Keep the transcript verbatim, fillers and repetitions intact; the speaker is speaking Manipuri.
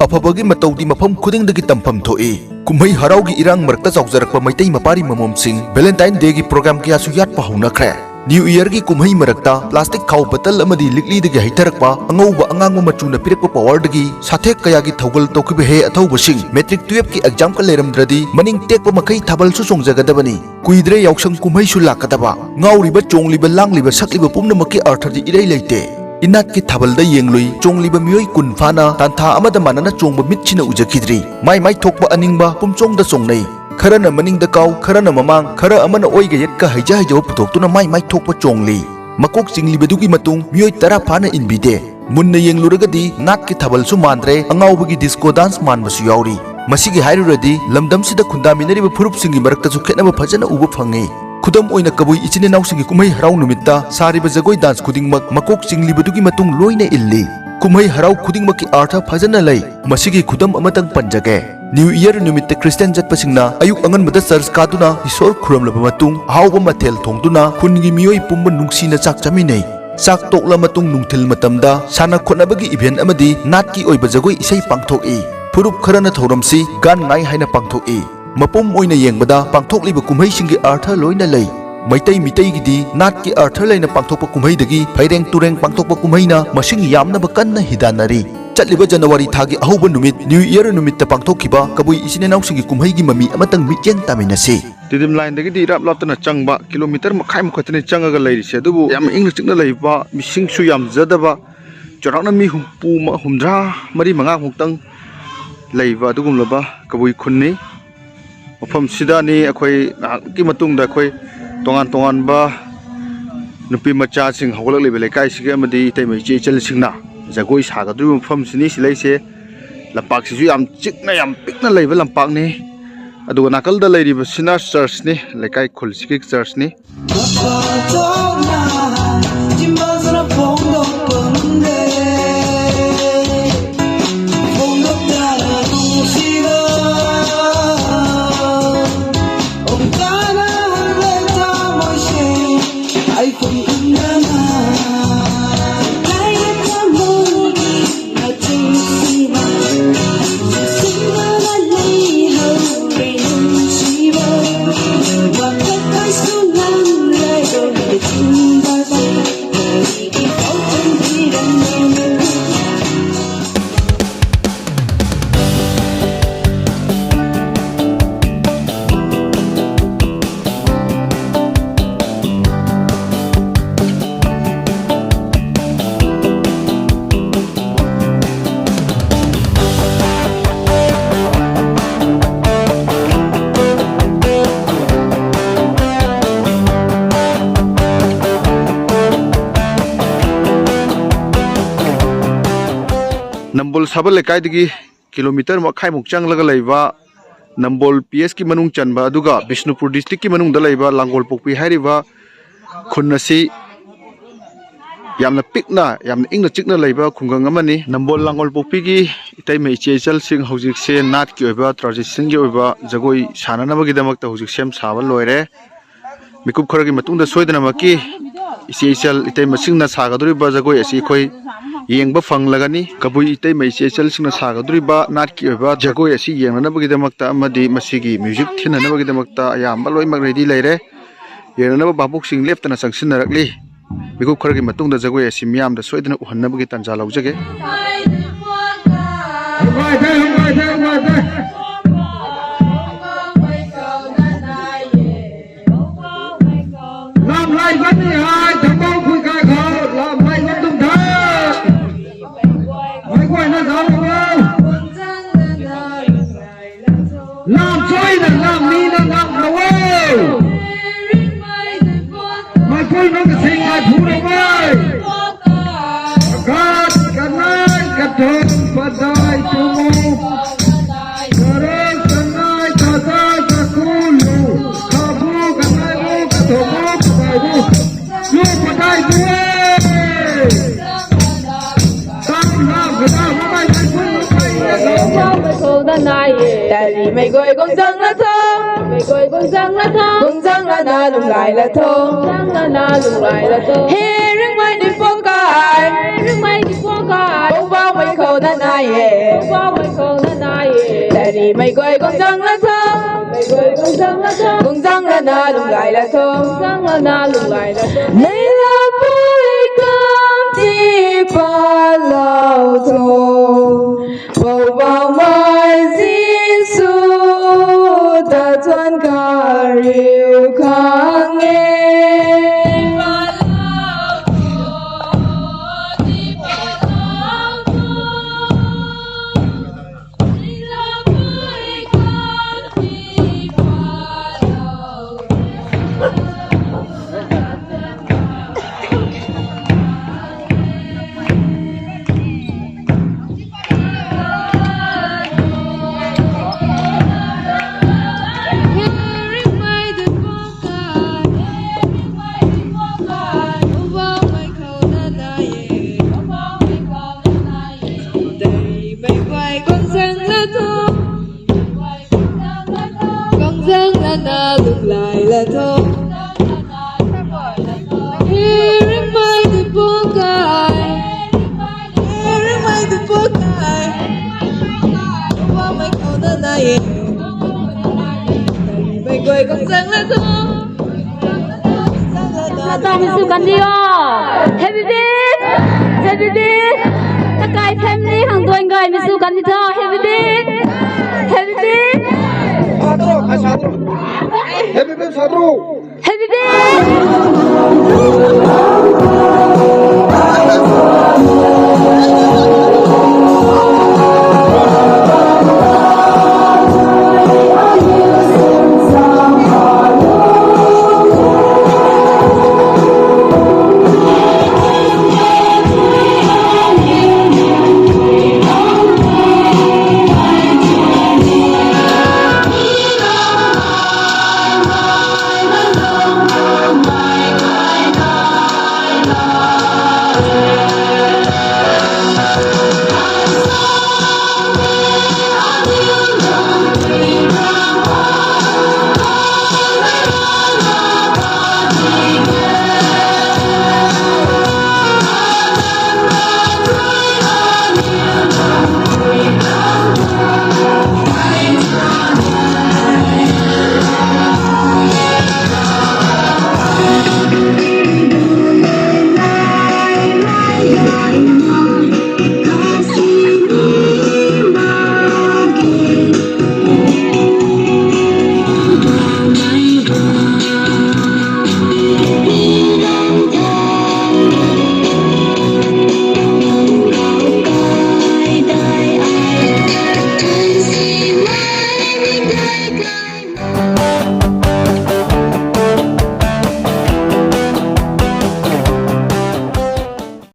ꯑꯐꯕꯒꯤ ꯃꯇꯧꯗꯤ ꯃꯐꯝ ꯈꯨꯗꯤꯡꯗꯒꯤ ꯇꯝꯐꯝ ꯊꯣꯛꯏ꯫ ꯀꯨꯝꯍꯩ ꯍꯔꯥꯎꯒꯤ ꯏꯔꯥꯡ ꯃꯔꯛꯇ ꯆꯥꯎꯖꯔꯛꯄ ꯃꯩꯇꯩ ꯃꯄꯥꯔꯤ ꯃꯃꯣꯝꯁꯤꯡ Valentine Day ꯒꯤ program ꯀꯌꯥꯁꯨ ꯌꯥꯠꯄ ꯍꯧꯅꯈ꯭ꯔꯦ꯫ New Year ꯒꯤ ꯀꯨꯝꯍꯩ ꯃꯔꯛꯇ plastic ꯈꯥꯎ ꯕꯇꯜ ꯑꯃꯗꯤ ꯂꯤꯛꯂꯤꯗꯒꯤ ꯍꯩꯊꯔꯛꯄ ꯑꯉꯧꯕ ꯑꯉꯥꯡꯕ ꯃꯆꯨꯅ ꯄꯤꯔꯛꯄ power ꯗꯒꯤ ꯁꯥꯊꯦꯛ ꯀꯌꯥꯒꯤ ꯊꯧꯒꯜ ꯇꯧꯈꯤꯕ ꯍꯦ ꯑꯊꯧꯕꯁꯤꯡ꯫ Matric twelve ꯀꯤ exam ꯀ ꯂꯩꯔꯝꯗ꯭ꯔꯗꯤ ꯃꯅꯤꯡ ꯇꯦꯛꯄ ꯃꯈꯩ ꯊꯥꯕꯜꯁꯨ ꯆꯣꯡꯖꯒꯗꯕꯅꯤ꯫ ꯀꯨꯏꯗ꯭ꯔꯦ ꯌꯥꯎꯁꯪ ꯀꯨꯝꯍꯩꯁꯨ ꯂꯥꯛꯀꯗꯕ꯫ ꯉꯥꯎꯔꯤꯕ, ꯆꯣꯡꯂꯤꯕ, ꯂꯥꯡꯂꯤꯕ, ꯁꯛꯂꯤꯕ ꯄꯨꯝꯅꯃꯛꯀꯤ ꯑꯔꯊꯗꯤ ꯏꯔꯩ ꯂꯩꯇꯦ꯫ ꯏꯅꯥꯠꯀꯤ ꯊꯥꯕꯜꯗ ꯌꯦꯡꯂꯨꯏ, ꯆꯣꯡꯂꯤꯕ ꯃꯤꯑꯣꯏ ꯀꯨꯟ ꯐꯥꯅ ꯇꯥꯟꯊꯥ ꯑꯃꯗ ꯃꯥꯟꯅꯅ ꯆꯣꯡꯕ ꯃꯤꯠꯁꯤꯅ ꯎꯖꯈꯤꯗ꯭ꯔꯤ꯫ ꯃꯥꯏ ꯃꯥꯏ ꯊꯣꯛꯄ ꯑꯅꯤꯡꯕ ꯄꯨꯝꯆꯣꯡꯗ ꯆꯣꯡꯅꯩ꯫ ꯈꯔꯅ ꯃꯅꯤꯡꯗ ꯀꯥꯎ, ꯈꯔꯅ ꯃꯃꯥꯡ, ꯈꯔ ꯑꯃꯅ ꯑꯣꯏꯒ ꯌꯦꯠꯀ ꯍꯩꯖ ꯍꯩꯖꯕ ꯄꯨꯊꯣꯛꯇꯨꯅ ꯃꯥꯏ ꯃꯥꯏ ꯊꯣꯛꯄ ꯆꯣꯡꯂꯤ꯫ ꯃꯀꯣꯛ ꯆꯤꯡꯂꯤꯕꯗꯨꯒꯤ ꯃꯇꯨꯡ ꯃꯤꯑꯣꯏ ꯇꯔꯥ ꯐꯥꯅ ꯏꯟꯕꯤꯗꯦ꯫ ꯃꯨꯟꯅ ꯌꯦꯡꯂꯨꯔꯒꯗꯤ ꯅꯥꯠꯀꯤ ꯊꯥꯕꯜꯁꯨ ꯃꯥꯟꯗ꯭ꯔꯦ, ꯑꯉꯥꯎꯕꯒꯤ disco dance ꯃꯥꯟꯕꯁꯨ ꯌꯥꯎꯔꯤ꯫ ꯃꯁꯤꯒꯤ ꯍꯥꯏꯔꯨꯔꯗꯤ ꯂꯝꯗꯝꯁꯤꯗ ꯈꯨꯟꯗꯥꯃꯤꯟꯅꯔꯤꯕ ꯐꯨꯔꯨꯞꯁꯤꯡꯒꯤ ꯃꯔꯛꯇꯁꯨ ꯈꯦꯠꯅꯕ ꯐꯖꯅ ꯎꯕ ꯐꯪꯉꯤ꯫ ꯈꯨꯗꯝ ꯑꯣꯏꯅ ꯀꯕꯨꯏ ꯏꯆꯤꯟ ꯏꯅꯥꯎꯁꯤꯡꯒꯤ ꯀꯨꯝꯍꯩ ꯍꯔꯥꯎ ꯅꯨꯃꯤꯠꯇ ꯁꯥꯔꯤꯕ ꯖꯒꯣꯏ dance ꯈꯨꯗꯤꯡꯃꯛ ꯃꯀꯣꯛ ꯆꯤꯡꯂꯤꯕꯗꯨꯒꯤ ꯃꯇꯨꯡ ꯂꯣꯏꯅ ꯏꯜꯂꯤ꯫ ꯀꯨꯝꯍꯩ ꯍꯔꯥꯎ ꯈꯨꯗꯤꯡꯃꯛꯀꯤ ꯑꯔꯊ ꯐꯖꯅ ꯂꯩ꯫ ꯃꯁꯤꯒꯤ ꯈꯨꯗꯝ ꯑꯃꯇꯪ ꯄꯟꯖꯒꯦ꯫ New Year ꯅꯨꯃꯤꯠꯇ Christian ꯆꯠꯄꯁꯤꯡꯅ ꯑꯌꯨꯛ ꯑꯉꯟꯕꯗ church ꯀꯥꯗꯨꯅ ꯏꯁꯣꯔ ꯈꯨꯔꯨꯝꯂꯕ ꯃꯇꯨꯡ ꯑꯍꯥꯎꯕ ꯃꯊꯦꯜ ꯊꯣꯡꯗꯨꯅ ꯈꯨꯟꯒꯤ ꯃꯤꯑꯣꯏ ꯄꯨꯝꯕ ꯅꯨꯡꯁꯤꯅ ꯆꯥꯛ ꯆꯥꯃꯤꯟꯅꯩ꯫ ꯆꯥꯛ ꯇꯣꯛꯂ ꯃꯇꯨꯡ ꯅꯨꯡꯊꯤꯜ ꯃꯇꯝꯗ ꯁꯥꯟꯅ ꯈꯣꯠꯅꯕꯒꯤ event ꯑꯃꯗꯤ ꯅꯥꯠꯀꯤ ꯑꯣꯏꯕ ꯖꯒꯣꯏ ꯏꯁꯩ ꯄꯥꯡꯊꯣꯛꯏ꯫ ꯐꯨꯔꯨꯞ ꯈꯔꯅ ꯊꯧꯔꯝꯁꯤ ꯒꯥꯟ ꯉꯥꯏ ꯍꯥꯏꯅ ꯄꯥꯡꯊꯣꯛꯏ꯫ ꯃꯄꯨꯝ ꯑꯣꯏꯅ ꯌꯦꯡꯕꯗ ꯄꯥꯡꯊꯣꯛꯂꯤꯕ ꯀꯨꯝꯍꯩꯁꯤꯡꯒꯤ ꯑꯔꯊ ꯂꯣꯏꯅ ꯂꯩ꯫ ꯃꯩꯇꯩ ꯃꯤꯇꯩꯒꯤꯗꯤ ꯅꯥꯠꯀꯤ ꯑꯔꯊ ꯂꯩꯅ ꯄꯥꯡꯊꯣꯛꯄ ꯀꯨꯝꯍꯩꯗꯒꯤ ꯐꯩꯔꯦꯡ ꯇꯨꯔꯦꯡ ꯄꯥꯡꯊꯣꯛꯄ ꯀꯨꯝꯍꯩꯅ ꯃꯁꯤꯡ ꯌꯥꯝꯅꯕ ꯀꯟꯅ ꯍꯤꯗꯥꯟꯅꯔꯤ꯫ ꯆꯠꯂꯤꯕ ꯖꯅꯋꯥꯔꯤ ꯊꯥꯒꯤ ꯑꯍꯧꯕ ꯅꯨꯃꯤꯠ New Year ꯅꯨꯃꯤꯠꯇ ꯄꯥꯡꯊꯣꯛꯈꯤꯕ ꯀꯕꯨꯏ ꯏꯆꯤꯟ ꯏꯅꯥꯎꯁꯤꯡꯒꯤ ꯀꯨꯝꯍꯩꯒꯤ ꯃꯃꯤ ꯑꯃꯇꯪ ꯃꯤꯠꯌꯦꯡ ꯇꯥꯃꯤꯟꯅꯁꯤ꯫ ꯇꯤꯗꯤꯝ line ꯗꯒꯤꯗꯤ ꯏꯔꯥꯞ ꯂꯥꯞꯇꯅ ꯆꯪꯕ ꯀꯤꯂꯣꯃꯤꯇꯔ ꯃꯈꯥꯏꯃꯨꯛ ꯈꯛꯇꯅꯤ ꯆꯪꯉꯒ ꯂꯩꯔꯤꯁꯦ, ꯑꯗꯨꯕꯨ ꯌꯥꯝ ꯏꯪꯅ ꯆꯤꯛꯅ ꯂꯩꯕ, ꯃꯤꯁꯤꯡꯁꯨ ꯌꯥꯝꯖꯗꯕ, ꯆꯥꯎꯔꯥꯛꯅ ꯃꯤ ꯍꯨꯝꯐꯨ ꯃ-, ꯍꯨꯝꯗ꯭ꯔꯥ ꯃꯔꯤ ꯃꯉꯥꯃꯨꯛꯇꯪ ꯂꯩꯕ ꯑꯗꯨꯒꯨꯝꯂꯕ ꯀꯕꯨꯏ ꯈꯨꯟꯅꯤ꯫ ꯃꯐꯝꯁꯤꯗꯅꯤ ꯑꯩꯈꯣꯏ ꯉꯥꯏꯍꯥꯛꯀꯤ ꯃꯇꯨꯡꯗ ꯑꯩꯈꯣꯏ ꯇꯣꯉꯥꯟ ꯇꯣꯉꯥꯟꯕ ꯅꯨꯄꯤ ꯃꯆꯥꯁꯤꯡ ꯍꯧꯒꯠꯂꯛꯂꯤꯕ ꯂꯩꯀꯥꯏꯁꯤꯒꯤ ꯑꯃꯗꯤ ꯏꯇꯩꯃ ꯏꯆꯦ ꯏꯆꯜꯁꯤꯡꯅ ꯖꯒꯣꯏ ꯁꯥꯒꯗꯧꯔꯤꯕ ꯃꯐꯝꯁꯤꯅꯤ꯫ ꯁꯤ ꯂꯩꯁꯦ ꯂꯝꯄꯥꯛꯁꯤꯁꯨ ꯌꯥꯝ ꯆꯤꯛꯅ ꯌꯥꯝ ꯄꯤꯛꯅ ꯂꯩꯕ ꯂꯝꯄꯥꯛꯅꯤ꯫ ꯑꯗꯨꯒ ꯅꯥꯀꯜꯗ ꯂꯩꯔꯤꯕꯁꯤꯅ church ꯅꯤ, ꯂꯩꯀꯥꯏ ꯈꯨꯜꯁꯤꯒꯤ church ꯅꯤ꯫ ꯄꯨꯜ ꯁꯥꯕꯜ ꯂꯩꯀꯥꯏꯗꯒꯤ ꯀꯤꯂꯣꯃꯤꯇꯔ ꯃꯈꯥꯏꯃꯨꯛ ꯆꯪꯂꯒ ꯂꯩꯕ ꯅꯝꯕꯣꯜ ꯄꯤ ꯑꯦꯁꯀꯤ ꯃꯅꯨꯡ ꯆꯟꯕ, ꯑꯗꯨꯒ ꯕꯤꯁꯅꯨꯄꯨꯔ ꯗꯤꯁꯇ꯭ꯔꯤꯛꯀꯤ ꯃꯅꯨꯡꯗ ꯂꯩꯕ ꯂꯥꯡꯒꯣꯜ ꯄꯣꯛꯄꯤ ꯍꯥꯏꯔꯤꯕ ꯈꯨꯟ ꯑꯁꯤ ꯌꯥꯝꯅ ꯄꯤꯛꯅ, ꯌꯥꯝꯅ ꯏꯪꯅ ꯆꯤꯛꯅ ꯂꯩꯕ ꯈꯨꯡꯒꯪ ꯑꯃꯅꯤ꯫ ꯅꯝꯕꯣꯜ ꯂꯥꯡꯒꯣꯜ ꯄꯣꯛꯄꯤꯒꯤ ꯏꯇꯩꯃ ꯏꯆꯦ ꯏꯆꯜꯁꯤꯡ ꯍꯧꯖꯤꯛꯁꯦ ꯅꯥꯠꯀꯤ ꯑꯣꯏꯕ, ꯇ꯭ꯔꯦꯗꯤꯁꯟꯒꯤ ꯑꯣꯏꯕ ꯖꯒꯣꯏ ꯁꯥꯟꯅꯅꯕꯒꯤꯗꯃꯛꯇ ꯍꯧꯖꯤꯛ ꯁꯦꯝ ꯁꯥꯕ ꯂꯣꯏꯔꯦ꯫ ꯃꯤꯀꯨꯞ ꯈꯔꯒꯤ ꯃꯇꯨꯡꯗ ꯁꯣꯏꯗꯅꯃꯛꯀꯤ ꯏꯆꯦ ꯏꯆꯜ ꯏꯇꯩꯃꯁꯤꯡꯅ ꯁꯥꯒꯗꯧꯔꯤꯕ ꯖꯒꯣꯏ ꯑꯁꯤ ꯑꯩꯈꯣꯏ ꯌꯦꯡꯕ ꯐꯪꯂꯒꯅꯤ꯫ ꯀꯕꯨꯏ ꯏꯇꯩꯃ ꯏꯆꯦ ꯏꯆꯜꯁꯤꯡꯅ ꯁꯥꯒꯗꯧꯔꯤꯕ ꯅꯥꯠꯀꯤ ꯑꯣꯏꯕ ꯖꯒꯣꯏ ꯑꯁꯤ ꯌꯦꯡꯅꯅꯕꯒꯤꯗꯃꯛꯇ ꯑꯃꯗꯤ ꯃꯁꯤꯒꯤ ꯃ꯭ꯌꯨꯖꯤꯛ ꯊꯤꯟꯅꯅꯕꯒꯤꯗꯃꯛꯇ ꯑꯌꯥꯝꯕ ꯂꯣꯏꯅꯃꯛ ꯔꯦꯗꯤ ꯂꯩꯔꯦ꯫ ꯌꯦꯡꯅꯅꯕ ꯚꯥꯕꯣꯛꯁꯤꯡ ꯂꯦꯞꯇꯅ ꯆꯪꯁꯤꯟꯅꯔꯛꯂꯤ꯫ ꯃꯤꯀꯨꯞ ꯈꯔꯒꯤ ꯃꯇꯨꯡꯗ ꯖꯒꯣꯏ ꯑꯁꯤ ꯃꯤꯌꯥꯝꯗ ꯁꯣꯏꯗꯅ ꯎꯍꯟꯅꯕꯒꯤ ꯇꯥꯟꯖꯥ ꯂꯧꯖꯒꯦ꯫ ꯍꯨꯝꯕꯥꯏꯗꯦ, ꯍꯨꯝꯕꯥꯏꯗꯦ, ꯍꯨꯝꯕꯥꯏꯗꯦ꯫ ꯂꯥꯝ ꯂꯥꯏꯕꯅꯤ ꯍꯥꯏ ꯊꯝꯕꯧ ꯈꯨꯏꯀꯥꯏ ꯈꯥꯎ, ꯂꯥꯝ ꯂꯥꯏꯕ ꯇꯨꯝꯊ꯫ ꯃꯩꯈꯣꯏꯅ ꯊꯥꯔꯕ꯫ ꯂꯥꯝ ꯁꯣꯏꯅ ꯂꯥꯝ ꯃꯤꯅ ꯂꯥꯝ ꯂꯧꯋꯦ꯫ ꯃꯩꯈꯣꯏꯅ ꯀꯁꯦꯡ ꯂꯥꯏ ꯐꯨꯔꯕ꯫ ꯀꯥꯠ ꯀꯅꯥꯏ ꯀꯊꯣꯡ ꯄꯗꯥꯏ ꯇꯨꯃꯨ꯫ ꯀꯔꯣꯛ ꯀꯅꯥꯏ ꯊꯥꯗꯥ ꯆꯥꯀꯨꯂꯨ꯫ ꯈꯥꯕꯨ ꯀꯅꯥꯏꯕꯨ ꯀꯊꯣꯡꯕꯨ ꯄꯗꯥꯏꯕꯨ꯫ ꯂꯨ ꯄꯗꯥꯏꯕꯨ꯫ ꯇꯥꯡ ꯂꯥ ꯄꯗꯥ ꯃꯃꯥꯏ ꯃꯩꯈꯨꯟ ꯃꯃꯥꯏ ꯃꯩꯈꯨꯟ꯫ ꯇꯔꯤ ꯃꯩꯒꯣꯏ ꯒꯣꯡꯖꯪ ꯂꯊꯣ꯫ ꯃꯩꯒꯣꯏ ꯒꯣꯡꯖꯪ ꯂꯊꯣ꯫ ꯒꯣꯡꯖꯪ ꯂꯅꯥ ꯂꯨꯡꯂꯥꯏ ꯂꯊꯣ꯫ ꯒꯣꯡꯖꯪ ꯂꯅꯥ ꯂꯨꯡꯂꯥꯏ ꯂꯊꯣ꯫ ꯍꯦ ꯔꯤꯡꯃꯥꯏ ꯅꯤꯄꯣꯀꯥꯏ꯫ ꯍꯦ ꯔꯤꯡꯃꯥꯏ ꯅꯤꯄꯣꯀꯥꯏ꯫ ꯄꯧꯕꯥ ꯃꯩꯈꯧꯅ ꯅꯥꯏꯌꯦ꯫ ꯄꯧꯕꯥ ꯃꯩꯈꯧꯅ ꯅꯥꯏꯌꯦ꯫ ꯇꯔꯤ ꯃꯩꯒꯣꯏ ꯒꯣꯡꯖꯪ ꯂꯊꯣ꯫ ꯃꯩꯒꯣꯏ ꯒꯣꯡꯖꯪ ꯂꯊꯣ꯫ ꯒꯣꯡꯖꯪ ꯂꯅꯥ ꯂꯨꯡꯂꯥꯏ ꯂꯊꯣ꯫ ꯒꯣꯡꯖꯪ ꯂꯅꯥ ꯂꯨꯡꯂꯥꯏ ꯂꯊꯣ꯫ ꯅꯩꯂꯥꯄꯣꯏ ꯀꯥꯝꯇꯤ ꯄꯥꯂꯥꯎ ꯊꯣ꯫ ꯄꯧꯕꯥ ꯃꯥꯏ ꯖꯤꯁꯨ ꯇꯥꯊꯣꯟ ꯀꯥꯔꯤꯎ ꯈꯥꯡꯉꯦ꯫ Here in my deep sky, here in my deep sky, over my corner, yeah. Bye, bye, bye, bye. Lata Misu Gandhi ho. Happy day. Happy day. Takai family hang doing guy Misu Gandhi tho. Happy day. Happy day. Satru, hai satru. Happy day, satru. Happy day.